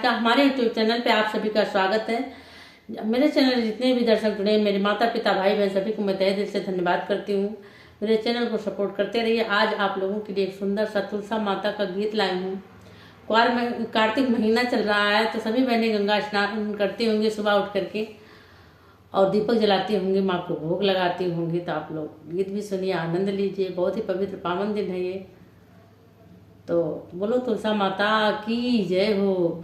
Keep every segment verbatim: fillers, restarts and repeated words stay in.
हमारे YouTube चैनल पे आप सभी का स्वागत है। मेरे चैनल जितने भी दर्शक जुड़े हैं, मेरे माता पिता, भाई बहन, सभी को मैं तहे दिल से धन्यवाद करती हूँ। मेरे चैनल को सपोर्ट करते रहिए। आज आप लोगों के लिए एक सुंदर सा तुलसा माता का गीत लाई हूँ। क्वार में, कार्तिक महीना चल रहा है, तो सभी बहनें गंगा स्नान करती होंगी सुबह उठ करके और दीपक जलाती होंगी, माँ को भोग लगाती होंगी। तो आप लोग गीत भी सुनिए, आनंद लीजिए। बहुत ही पवित्र पावन दिन है ये। तो बोलो तुलसा माता की जय हो।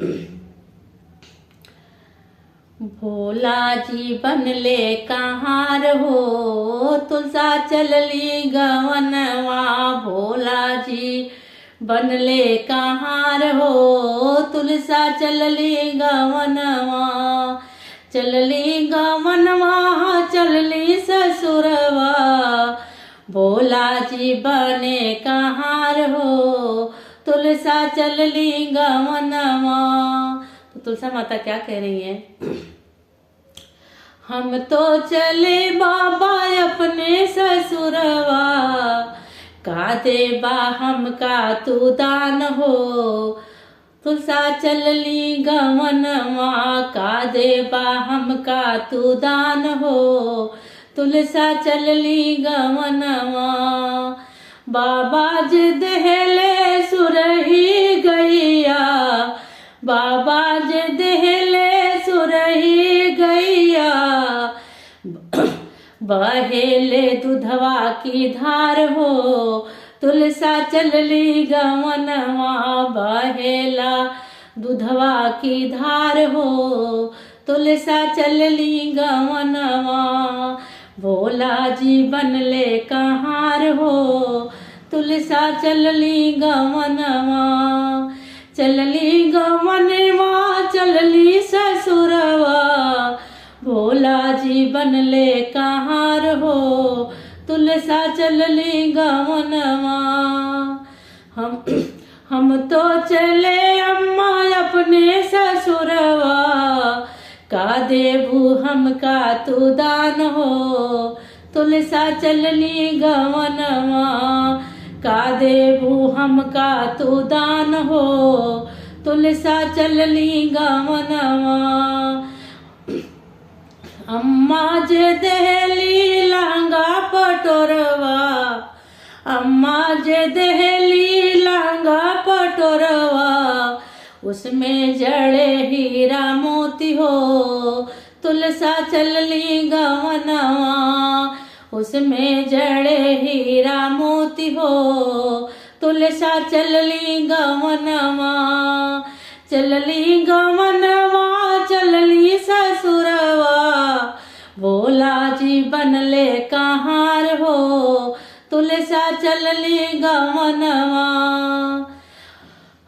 भोला जी बनले कहार हो, तुलसा चलली गवनवा। भोला जी बनले कहार हो, तुलसा चलली गवनवा। चलली गवनवा, चलली ससुरवा। भोला जी बने कहार हो, तुलसा चलली गवनवा। तो तुलसा माता क्या कह रही हैं? हम तो चले बाबा अपने ससुरवा, का देबा हमका तू दान हो। तुलसा चलली गवनवा, का देबा हमका तू दान हो। तुलसा चलली गवनवा, बाबा जे देहले सुरही गैया, बाबा जे देहले सुरही गैया। बहेले दुधवा की धार हो, तुलसा चलली गवनवा। बहेला दुधवा की धार हो, तुलसा चलली गवनवा। भोला जी बनले कहार हो, तुलसा चलली गवनवा। चलली गवनवा, चलली ससुरवा। भोला जी बनले कहार हो, तुलसा चलली गवनवा। हम हम तो चले अम्मा अपने ससुरवा, का देबू हमका तू दान हो। तुलसा चलली गवनवा, का देबू हमका तू दान हो। तुलसा चलली गवनवा। अम्मा जे देहली लहंगा पटोरवा, अम्मा जे देहली लहंगा पटोरवा, उसमें जड़े हीरा मोती हो। तुलसा चलली गवनवा, उसमें जड़े हीरा मोती हो। तुलसा चलली गवनवा, चलली गवनवा, चलली ससुरवा। भोला जी बनले कहार हो, तुलसा चलली गवनवा।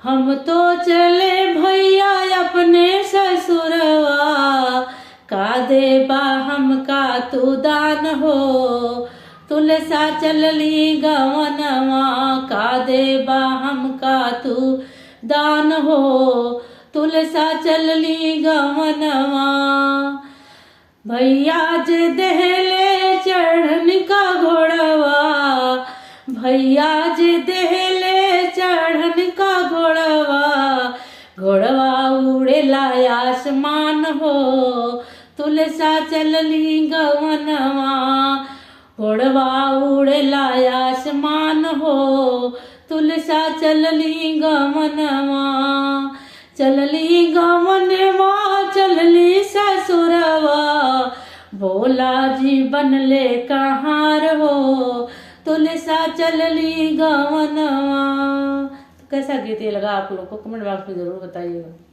हम तो चले भैया अपने ससुरवा, का देबा हमका तू दान हो। तुलसा चलली गवनवा, का देबा हमका तू दान हो। तुलसा चलली गवनवा। भैया जे देहले चढ़न का घोड़वा, भैया जे देहले चढ़न का घोड़वा, घोड़वा उड़ेला आसमान हो। तुलसा चलली गवनवा, घोड़वा उड़ेला आसमान हो। तुलसा चलली गवनवा, चलली गवनवा, चलली ससुरवा। भोला जी बनले कहार हो, तुलसा चलली गवनवा। तो कैसा गीत ये लगा आप लोग को, कमेंट बॉक्स में ज़रूर बताइएगा।